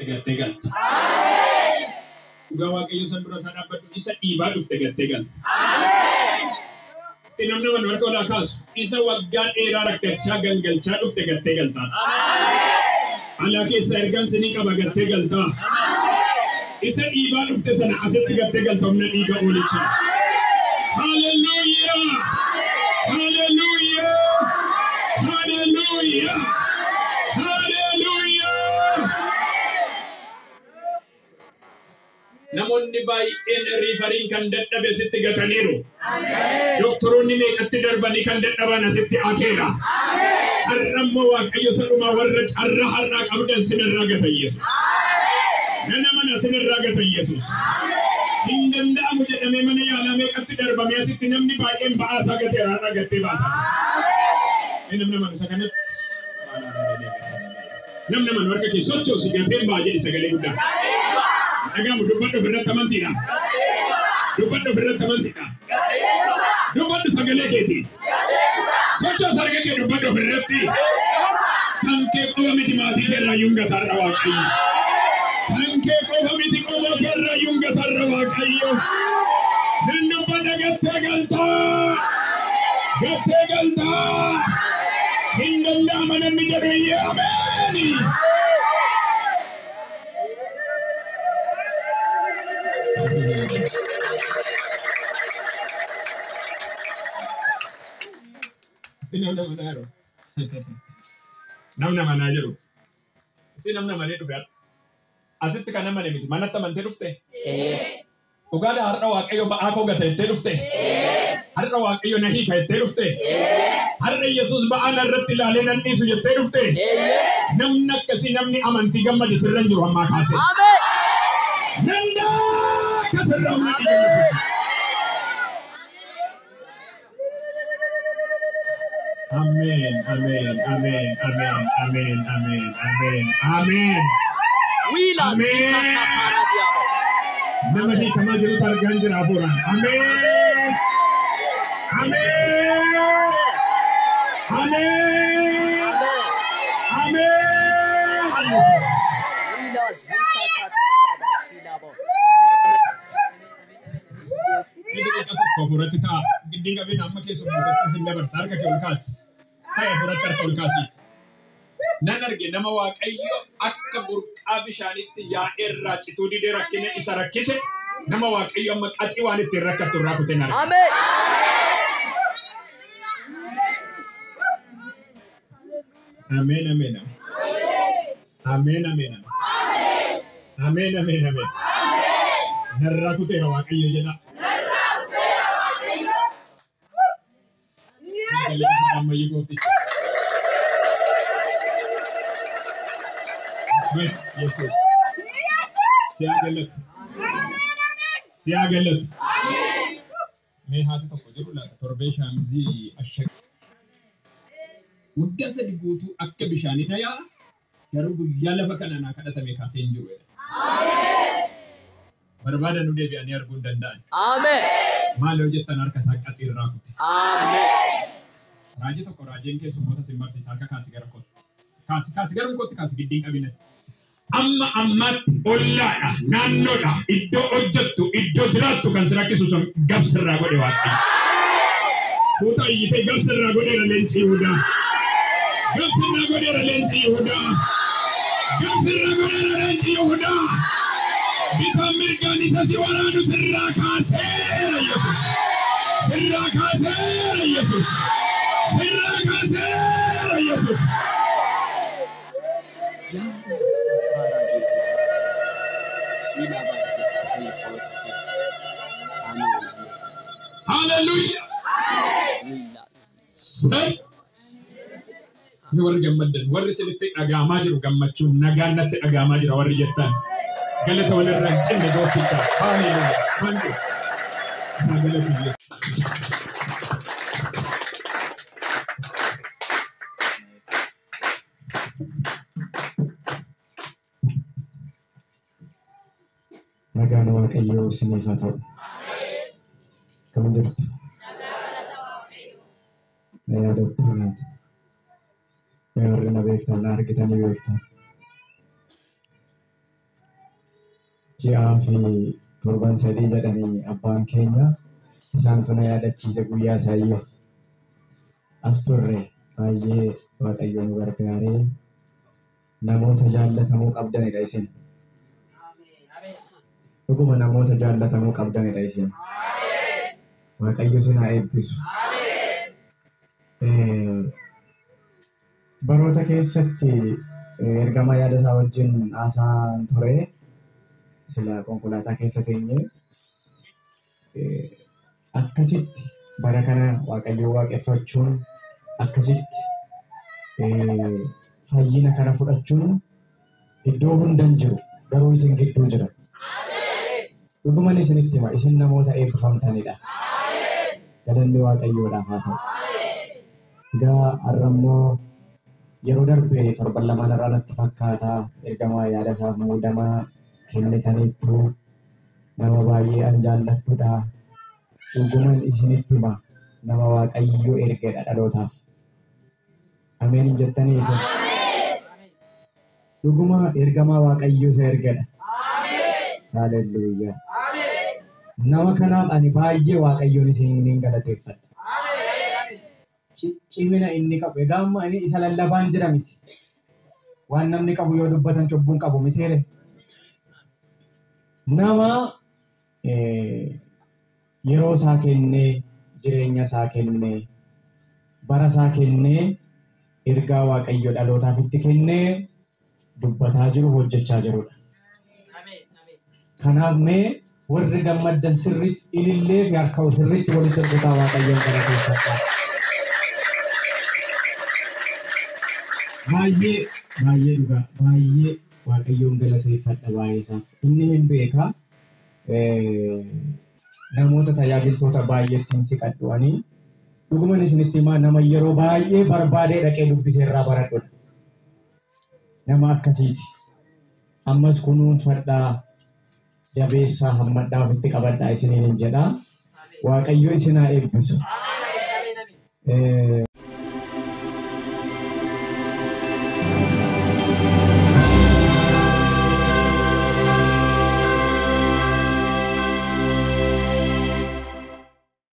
Gattee galta. Dhugaa Waaqayyo san dura isaa dhaabbadhu isa dhiibaa dhufte gattee galta. Isti namni mana harka olaa kaasu isa waggaa dheeraa rakkachaa gangalchaa dhufte gattee galta. Alaa keessa ergaan sinii qaba gattee galta. Isa dhiibaa dhufte sana asitti gattee galta humna dhiiga oolichaa. Hallelujah! Hallelujah! Hallelujah! Hallelujah! Namoonni baay'een riifariin kan dadhabe asitti gataniiru. Doktoroonni meeqatti darbanii kan dadhaban asitti afeera. Har'a immoo Waaqayyo sadhumaa warra carraa har'aa qabdan sinirraa gata Yesuus. Nana mana sinirraa gata Yesuus. Hin danda'amu jedhamee mana yaalaa meeqatti darbamee asitti namni baay'een ba'aa isaa gateera har'a gattee baata. Namni mana isa kanatti. Namni mana harka kee sochoosi gateen ba'a jedhi sagalee guddaa. Dhagaamu dubbadhu ofirratti amantiidha. Dubbadhu ofirratti amantiidha. Dubbadhu sagalee keetiin. Sochoos harka kee dubbadhu ofirratti. Kan kee qofa miti maatii kee irraa yuun gatarra Waaqayyo. Kan kee qofa miti qomoo kee irraa yuun gatarra Waaqayyo. Nan dubbadha gattee galtaa. Gattee galtaa. Hin danda'ama namni jedhu iyyee ameeni. Namni amanaa jiru. Isin namni amanee dhufe asitti kan amane miti manatti amantee dhufte. Dhugaadha har'a Waaqayyo ba'aa koo gata jettee dhufte. Har'a Waaqayyo na hiika jettee dhufte. Har'a Yesuus ba'aa narratti ilaalee nan dhiisu jettee dhufte. Namni akkasii namni amantii gammade sirra hin jiru ammaa kaasee. Nandaa kasirra humna dhiiga Yesuus. Amen, amen, amen, amen, amen, amen, amen, amen. Amen. Nama hiikamaa jirutu argaan jira hafuuraan. Amen. Amen. Amen. Amen. Hafuuratti ta'a. Giddiin qabeen amma keessummootatti sin dabarsa. Harka kee ol kaasi. Taa'e hafuuratti harka ol kaasi. Nan arge nama Waaqayyo akka burqaa bishaanitti yaa'ee irraa cituu didee rakkina isa rakkise nama Waaqayyo amma qaxii waan ittiin rakkattu irraa kutee arge. Ameen. Ameen ameen ameen ameen ameen ameen ameen. Narraa kuteera Waaqayyo jedha. Ammayyuu goofticha. Yesuus. Siyaa galatu. Siyaa galatu. Mee haati tokko jiru laata torbee shaamizii ashag. Waggaa sadi guutuu akka bishaanii na yaa'a garuu guyyaa lafa kana naa kadhatame kaasee hin jiru. Barbaada nu deebi'anii arguu hin danda'an. Maal yoo jettan harka isaa qaxii irraa kute. Raajii tokko raajeen keessummoota sin barsiisa harka kaasi gara kootti. Kaasi kaasi gara kootti kaasi giddiin qabina. Amma ammaatti ollaadha naannoodha iddoo hojjettu iddoo jiraattu kan si rakkisu sun gabsirraa godhe Waaqayyo. Fuuta iyyitee gabsirraa godheera leenci Yihudaa. Gabsirraa godheera leenci Yihudaa. Gabsirraa godheera leenci Yihudaa. Bitaan mirgaan isa si waraanu sirraa kaaseera Yesuus. Sirraa kaaseera Yesuus. Sirraa kaaseera Yesuus. Hallelujah. Warri gammaddan warri isinitti dhaga'amaa jiru gammachuun nagaan natti dhaga'amaa jira warri jettan galata walirraa hin cinne gooftichaa. Hallelujah. Thank you. Isaa galatu Yesuus. Nagaan Waaqayyoo isiniif haa ta'u. Kam jirtu? Na yaadattu laata? Mee warri na beektan na argitanii beektan. Ji'aa fi torban 3 jedhanii abbaan keenya isaantu na yaadachiise guyyaa isaayyuu. As turre baay'ee Waaqayyo nu gargaaree namoota jaallatamuu qabdanidha isin. Dhuguma namoota jaallatamuu qabdanidha isin. Waaqayyo isin haa eebbisu. Baroota keessatti ergama yaada isaa wajjin haasa'aan ture. Sila konkolaataa keessa teenye akkasitti bara kana Waaqayyo waaqeffachuun akkasitti fayyina kana fudhachuun iddoo hundan jiru garuu isin gidduu jira. Dhuguman isinitti hima isin namoota eebbifamtanidha. Galanni Waaqayyoodhaaf haa ta'u. Egaa har'a immoo yeroo darbe torban lamaan irraa natti fakkaata ergamaa yaada isaaf muudamaa kennitaniittu nama baay'ee an jaalladhudha. Dhuguman isinitti hima nama Waaqayyo ergedha dhalootaaf. Ameen hin jettanii isin? Dhuguma ergamaa Waaqayyo isa ergedha. Haaleluyyaa. Nama kanaaf ani baay'ee Waaqayyoon isiniin galateeffadha. Cimina inni qabu. Egaa amma ani isa lallabaan jira miti. Waan namni qabu yoo dubbatan cubbuun qabu mitiire. Nama yeroo isaa kennee, jireenya isaa kennee, bara isaa kennee, ergaa Waaqayyo dhalootaaf itti kennee dubbataa jiru, hojjechaa jirudha. Kanaaf mee warri gammaddan sirriitti ilillee fi harka sirriitti walitti rukutaa Waaqayyoon galateeffadhaa. Baay'ee baay'ee dhugaa baay'ee Waaqayyoon galateeffadha baay'ee isaaf. Inni hin beekaa namoota tajaajiltoota baay'eetti hin siqadhu ani. Dhuguman isinitti himaa nama yeroo baay'ee barbaadee dhaqee dubbisee irraa baradhudha. Nama akkasiiti. Ammas kunuunfadhaa, jabeessaa, hammadhaa, ofitti qabadhaa isiniin hin jedhaa. Waaqayyo isin haa eebbisu.